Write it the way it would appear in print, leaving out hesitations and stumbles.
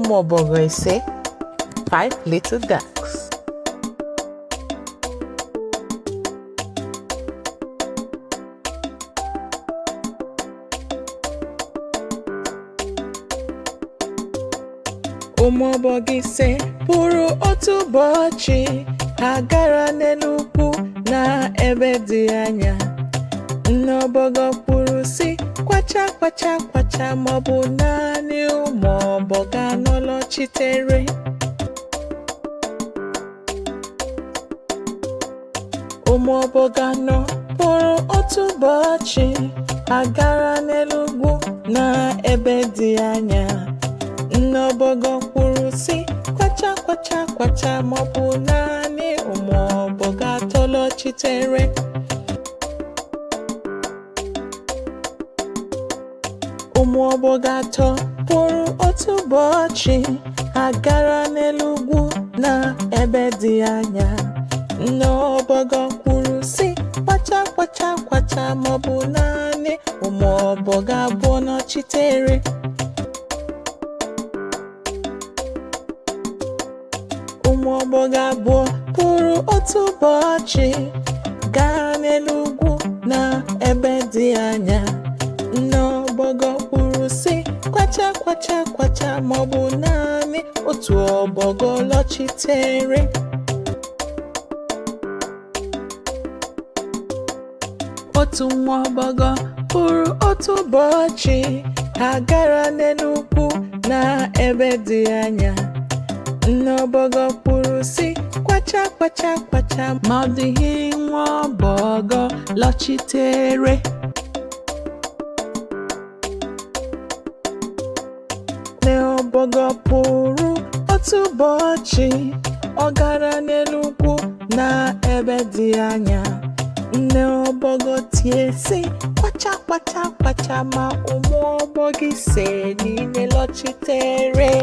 Ụmụ ọbọgwụ 5, five little ducks. Ụmụ ọbọgwụ 5 pụrụ otu ụbọchị, ha gara n'elu ugwu na ebe dị anya. Nne ọbọgwụ kwuru sị, "Kwacha, kwacha, kwacha," maọbụ naanị ụmụ ọbọgwụ 4 lọchitere. Ụmụ ọbọgwụ 4 pụrụ otu ụbọchị, ha gara n'elu ugwu na ebe dị anya. Nne ọbọgwụ kwuru sị, "Kwacha, kwacha, kwacha," maọbụ naanị ụmụ ọbọgwụ 3 lọchitere. Ụmụ ọbọgwụ 3 pụrụ otu ụbọchị, ha gara n'elu ugwu na ebe dị anya. Nne ọbọgwụ kwuru sị, "Kwacha, kwacha, kwacha," maọbụ naanị ụmụ ọbọgwụ 2 nọchitere. Ụmụ ọbọgwụ 2 pụrụ otu ụbọchị, gaa n'elu ugwu na ebe dị anya. Nne ọbọgwụ kwuru sị, "Kwacha, kwacha, kwacha," maọbụ naanị otu ọbọgwụ lọchitere. Otu nwa ọbọgwụ pụrụ otu ụbọchị, ha gara n'elu ugwu na ebe dị anya. Nne ọbọgwụ kwuru sị, "Kwacha, kwacha, kwacha," ma ọ dịghị nwa ọbọgwụ lọchitere. Nne ọbọgwụ pụrụ otu ụbọchị, ọ gara n'elu ugwu na ebe dị anya. Nne ọbọgwụ tie sị, "Kwacha, kwacha, kwacha," ma ụmụ ọbọgwụ 5 niile lọchitere.